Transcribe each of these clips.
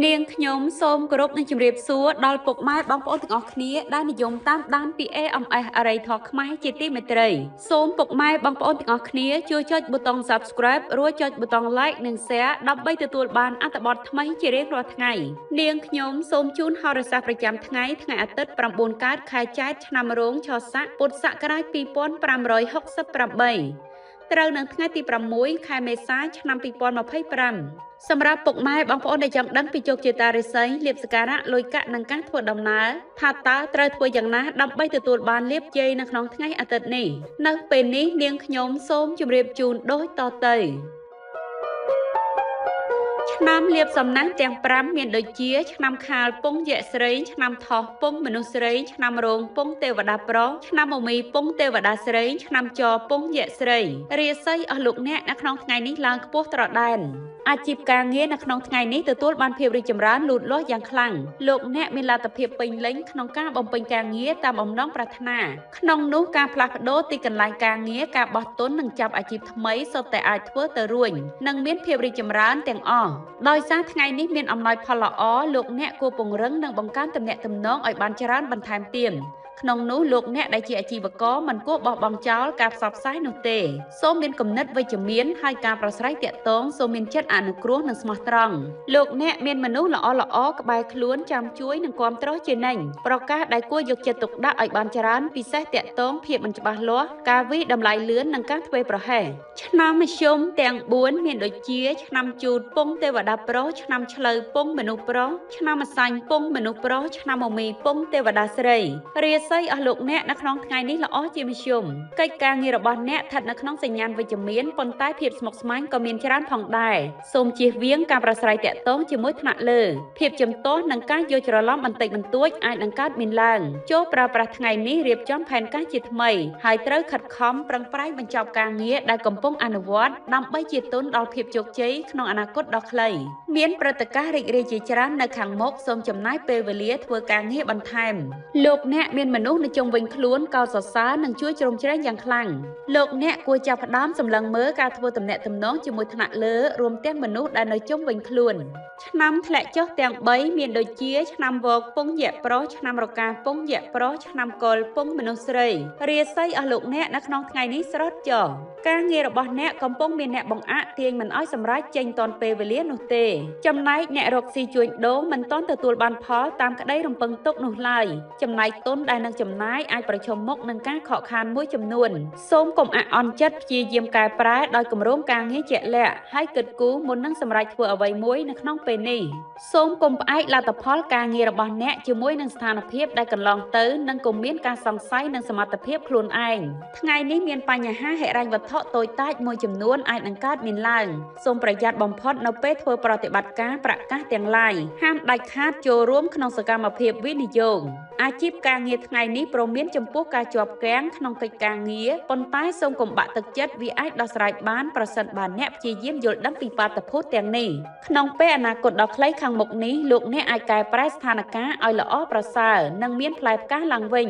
នាងខ្ញុំសូមគោរពនិងជម្រាបសួរដល់ពុកម៉ែបងប្អូនទាំងអស់គ្នាដែលនិយមតាមដានពី AMS អរិយធម៌ខ្មែរជាទីមេត្រីសូមពុកម៉ែបងប្អូនទាំងអស់គ្នាជួយចុចប៊ូតុង Subscribe រួចចុចប៊ូតុង Like និង Share ដើម្បីទទួលបានអត្ថបទថ្មីជារៀងរាល់ថ្ងៃនាងខ្ញុំសូមជូនហោរាសាស្ត្រប្រចាំថ្ងៃថ្ងៃអាទិត្យ9កើតខែចែត្រឆ្នាំរោងឆស័កពុទ្ធសករាជ2568ត្រូវនៅថ្ងៃទី6ខែមេសាឆ្នាំ2025សម្រាប់ពុកម៉ែបងប្អូនដែលចង់ដឹងពីជោគជតារាសីលាភសក្ការៈលុយកាក់និងការធ្វើដំណើរថាតើត្រូវធ្វើយ៉ាងណាដើម្បីទទួលបានលាភជ័យនៅក្នុងថ្ងៃអាទិត្យនេះនៅពេលនេះនាងខ្ញុំសូមជម្រាបជូនដូចតទៅឆ្នាំលាភសំណាងទាំង5មានដូចជាឆ្នាំខាលពងយក្សស្រីឆ្នាំថោះពងមនុស្សស្រីឆ្នាំរោងពងទេវតាប្រុសឆ្នាំមមីពងទេវតាស្រីឆ្នាំចពងយក្សស្រីរាសីអស់លោកអ្នកនៅក្នុងថ្ងៃនេះឡើងខ្ពស់ត្រដែនអាជីពការងារនៅក្នុងថ្ងៃនេះទទួលបានភាពរីកចម្រើនលូតលាស់យ៉ាងខ្លាំងលោកអ្នកមានលទ្ធភាពពេញលេញក្នុងការបំពេញការងារតាមបំណងប្រាថ្នាក្នុងនោះការផ្លាស់ប្ដូរទីកន្លែងការងារការបោះទុននិងចាប់អាជីពថ្មីសុទ្ធតែអាចធ្វើទៅរួចនិងមានភាពរីកចម្រើនទាំងអស់ដោយសារថ្ងៃនេះមានអំណោយផលល្អលោកអ្នកគួរពង្រឹងនិងបង្កើនទំនាក់ទំនងឲ្យបានច្រើនបន្ថែមទៀតក្នុងនោះលោកអ្នកដែលជាអាជីវករមិនគួរបោះបង់ចោលការផ្សព្វផ្សាយនោះទេសូមមានគំនិតវិជ្ជមានហើយការប្រស្រ័យទាក់ទងសូមមានចិត្តអនុគ្រោះនិងស្មោះត្រង់លោកអ្នកមានមនុស្សល្អៗក្បែរខ្លួនចាំជួយនិងគាំទ្រជានិច្ចប្រកាសដែលគួរយកចិត្តទុកដាក់ឲ្យបានច្រើនពិសេសទាក់ទងភាពមិនច្បាស់លាស់ការវិតម្លៃលឿននិងការធ្វើប្រហែសឆ្នាំមធ្យមទាំង4មានដូចជាឆ្នាំជូតពងទេវតាប្រុសឆ្នាំឆ្លូវពងមនុស្សប្រុសឆ្នាំម្សាញ់ពងមនុស្សប្រុសឆ្នាំមមីពងទេវតាស្រីរាសីអស់លោកអ្នកនៅក្នុងថ្ងៃនេះល្អជាមធ្យមកិច្ចការងាររបស់អ្នកស្ថិតនៅក្នុងសញ្ញាណវិជ្ជមានប៉ុន្តែភាពស្មុគស្មាញក៏មានច្រើនផងដែរសូមជៀសវាងការប្រស្រ័យទាក់ទងជាមួយថ្នាក់លើភាពជំទាស់និងការយល់ច្រឡំបន្តិចបន្តួចអាចនឹងកើតមានឡើងចូលប្រើប្រាស់ថ្ងៃនេះរៀបចំផែនការជាថ្មីហើយត្រូវខិតខំប្រឹងប្រែងបញ្ចប់ការងារដែលកំពុងអនុវត្តដើម្បីជាទុនដល់ភាពជោគជ័យក្នុងអនាគតដ៏ខ្លីមានព្រឹត្តិការណ៍រីករាយជាច្រើននៅខាងមុខសូមចំណាយពេលវេលាធ្វើការងារបន្ថែមលោកអ្នកមានមនុស្សនៅជុំវិញខ្លួនកោតសរសើរនិងជួយជ្រោមជ្រែងយ៉ាងខ្លាំងលោកអ្នកគួរចាប់ផ្ដើមសម្លឹងមើលការធ្វើទំនាក់ទំនងជាមួយថ្នាក់លើរួមទាំងមនុស្សដែលនៅជុំវិញខ្លួនឆ្នាំធ្លាក់ចុះទាំង3មានដូចជាឆ្នាំវកពងយក្សប្រុសឆ្នាំរកាពងយក្សប្រុសឆ្នាំកុលពងមនុស្សស្រីរាសីអស់លោកអ្នកនៅក្នុងថ្ងៃនេះស្រត់ចុះការងាររបស់អ្នកកំពុងមានអ្នកបង្អាក់ទាញមិនឲ្យសម្រេចចេញទាន់ពេលវេលានោះទេចំណែកអ្នករកស៊ីជួញដូរមិនទាន់ទទួលបានផលតាមក្តីរំពឹងទុកនោះឡើយចំណែកទុនដែលនឹងចំណាយអាចប្រឈមមុខនឹងការខកខានមួយចំនួនសូមកុំអាក់អន់ចិត្តព្យាយាមកែប្រែដោយគម្រោងការងារជាក់លាក់ហើយគិតគូរមុននឹងសម្រេចធ្វើអ្វីមួយនៅក្នុងពេលនេះសូមកុំផ្អែកលទ្ធផលការងាររបស់អ្នកជាមួយនឹងស្ថានភាពដែលកន្លងទៅនិងកុំមានការសង្ស័យនឹងសមត្ថភាពខ្លួនឯងថ្ងៃនេះមានបញ្ហាហិរញ្ញវត្ថុតូចតាចមួយចំនួនអាចនឹងកើតមានឡើងសូមប្រយ័ត្នបំផុតនៅពេលធ្វើប្រតិបត្តិការប្រកាសទាំងឡាយហាមដាច់ខាតចូលរួមក្នុងសកម្មភាពវិនិយោគអាជីពការងារថ្ងៃនេះព្រមមានចំពោះការជាប់គាំងក្នុងកិច្ចការងារប៉ុន្តែសូមកុំបាក់ទឹកចិត្តវាអាចដោះស្រាយបានប្រសិនបើអ្នកព្យាយាមយល់ដឹងពីបាតុភូតទាំងនេះក្នុងពេលអនាគតដ៏ខ្លីខាងមុខនេះលោកអ្នកអាចកែប្រែស្ថានភាពឲ្យល្អប្រសើរនិងមានផ្លែផ្កាឡើងវិញ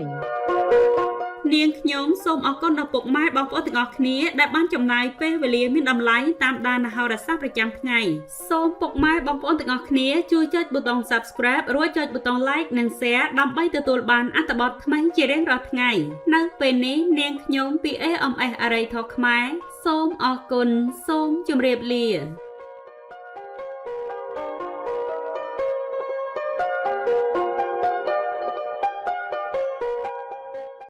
នាងខ្ញុំសូមអរគុណដល់ពុកម៉ែបងប្អូនទាំងអស់គ្នាដែលបានចំណាយពេលវេលាមានតម្លៃតាមដានហោរាសាស្ត្រប្រចាំថ្ងៃសូមពុកម៉ែបងប្អូនទាំងអស់គ្នាជួយចុចប៊ូតុង Subscribe រួចចុចប៊ូតុង Like និង Share ដើម្បីទទួលបានអត្ថបទថ្មីជារៀងរាល់ថ្ងៃនៅពេលនេះនាងខ្ញុំពី AMS អរិយធម៌ខ្មែរសូមអរគុណសូមជម្រាបលា